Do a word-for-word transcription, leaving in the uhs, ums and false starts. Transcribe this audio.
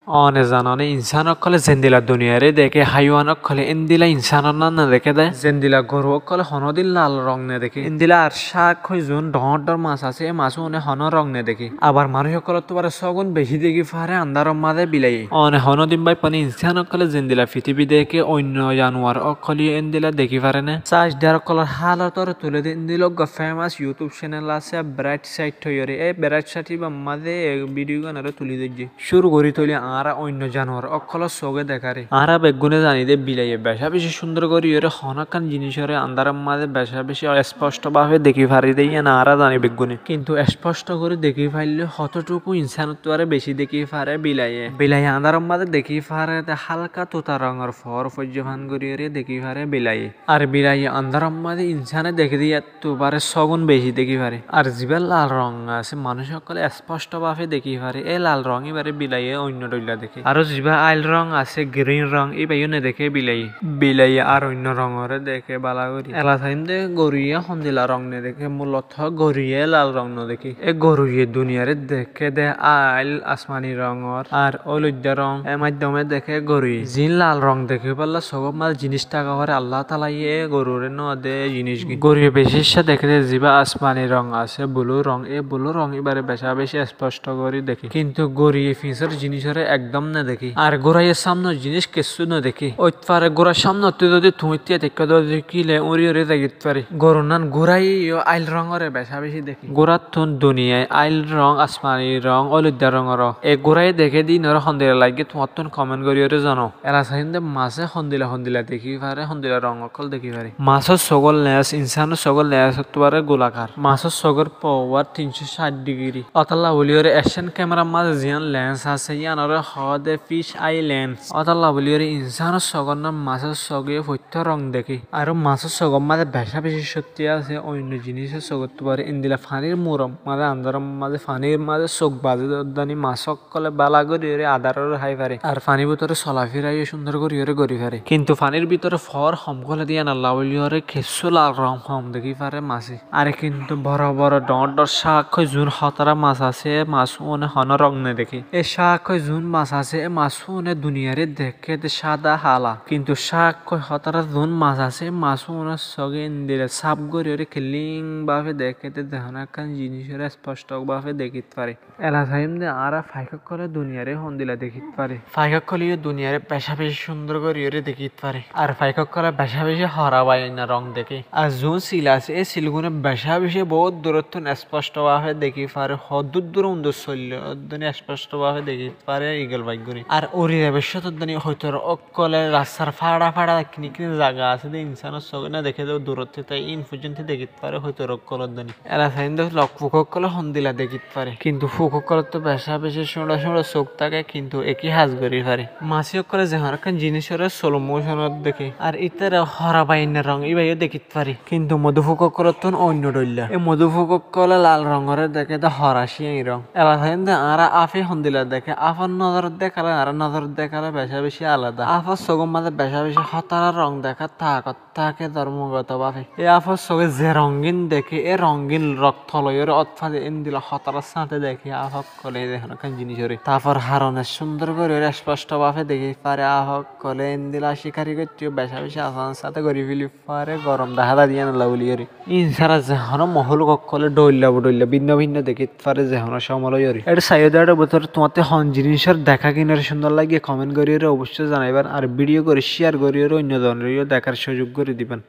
One zanone, insán ókkole zendila duniyare deké, háiwan ókkole endila insán ore no deké de. Zendila goru ókkole honódin lal rong no deké, endila ar cáak hoi zun dhoóñr dhoóñr mas asé, e mas une honó rong no deké. Abar manúic ókkolottu baré sógun beci dekí fare andár or mazé bilaiye. One honódin báippone, insán ókkole zendila fitibi deké, oinno januar ókkole endila dekí fare né? Cáic dar ókkolor hálot ore tulí de endila uggwá famous YouTube channel asé, Bright Side hoiyóre. E Bright Side ibar mazé e video gán ore tulí dóijje. Cúru gorí tóile añára oinno januar ókkolor sóge dekáre. Añára beggúne zani de bilaiye becá beci cúndor goríyore honó ekkán jiníc ore andár or mazé becá beci esposto báfe dekí fare de, yían añára zani beggúne. Kintu esposto gorí dekí faille hotótuku insán ottu baré beci dekí fare bilaiye. Bilaiye andár or mazé dekí fare de hálka tuta rongor foór foijjé fán goríyore dekí fare bilaiye. Ar bilaiye andár or mazé insáne deké de yáttu baré sógun beci dekí fare. Ar zibá lal rong asé, manúic ókkole esposto báfe dekí fare, e lal rong ibáre bilaiye oinno dhoilla deké. Aró zibá ail rong asé, green rong, ibáyo no deké bilaiye. Bilaiye ar oinno rong ore deké bála gorí. Ela saiyum de goruye hondila rong no deké, muloto goruye lal rong no deké. E goruye duniyare deké de ail asmani rongor ar óloidda rong, e maiddome deké goruye. Ziín lal rong dekíballa sógor mazé jiníc táka fare, Allah taalaye e gorure no de e jiníc gín. Goruye beci icca deké de zibá asmani rong asé, bulu rong, e bulu rong ibáre becá beci esposto gorí deké. Kintu goruye fisór jiníc ore ekdom no deké. Ar gúraye sámnor jiníc kessú no deké. Óit fare gúrar sámnottú zodi tuñí tíya táikko de, zodi kíle uñriyore zaigit fare. Gorunnán gúraye yó ail rong ore becá beci deké. Gúrattún duniyai ail rong, asmani rong, óloidda rongor. E gúraye deké de inore hondila laiggé, tuáñttún comment goríyore zano. Ela saiyum de masé hondila hondila dekí fare, hondila rong ókkol dekí fare. Masór sógor lens insánor sógor lens ottu baré gulakar. Masór sógor power tin có cáit digiri. Ótolla buliyóre action camera mazé ziyán lens asé, yíanore hoó de fish eye lens. Ótolla buliyóre insánor sógor no, masór sóge foittó rong deké. Aró masór sógor mazé becá beci cókti asé, oinno jinícor sógottu baré. Endila fanir muror mazé, andár or mazé, fanir mazé sóg bazé de oddani mas ókkole bála goríyore adár ore hái fare. Ar fanir bútore solafira yó cúndor goríyore gorí fare. Kintu fanir bútore foór hom gorí de yíanolla buliyóre kessú lal rong hom dekí fare masé. Ar kintu boro boro dhoóñr dhoóñr cáak hoi zun hótara mas asé, e mas une honó rong no deké. E cáak hoi zun mas asé, e mas une duniyare deké de cáda hala. Kintu cáak hoi hótara zun mas asé, e mas unor sóge endila sáf goríyore clean báfe deké de, de honó ekkán jiníc ore esposto báfe dekít fare. Ela saiyum de añára faik ókkole duniyare hondila dekít fare. Faik ókkole yó duniyare becá beci cúndor goríyore dekít fare. Ar faik ókkole becá beci hora bainna rong deké. Ar zun sil asé, e silgúne becá beci boóut durottún esposto báfe dekí fare. Hoddúr dur undo soille oddúne esposto báfe dekí fare igol baigúne. Ar uri zaibar cót oddúne hoitor ókkole rastar fára fára kiní kiní zaga asé de insánor sóge no deké de, durottú te ín foijjonto dekít fare hoitor ókkol oddúne. Ela saiyum de lok fuk ókkole hondila dekít fare. Kintu fuk ókkolottu becá beci cúñça cúñça sóg táke, kintu ekí ham gorí fare. Masi ókkole ze honó ekkán jiníc ore slow motion ot deké. Ar ítara hora bainna rong ibá yó dekít fare. Kintu modú fuk ókkolottún oinno dhoilla. E modú fuk ókkole lal rong ore deké de hora cíyañ rong. Ela saiyum de añára afe hondila deké, afór nozor ot dekále, añárar nozor ot dekále becá beci alada. Afór sógor mazé becá beci hótara rong deká takot táke dormogoto báfe. E afór sóge ze rongín deké, e rongín rokto loiyóre ót fade, endila hótarar sáñte deké af ókkole ze honó ekkán jiníc ore. Tafór harone cúndor goríyore esposto báfe dekí fare af ókkole, endila cíkari goittó becá beci asanor sáñte gorí feli fare, gorom dahá zade yíanolla buliyóre. Ín sára ze honó mohóluk ókkole dhoilla bodhoilla bínno bínno dekít fare ze honó cómot loiyóre. Ére saiyó de, éçe bútore tuáñtte hon jinícor deká kinóre cúndor laiggé comment goríyore oboicco zanaiban, ar video gán share goríyore oinno zonore yó dekár cúzuk gorí diban.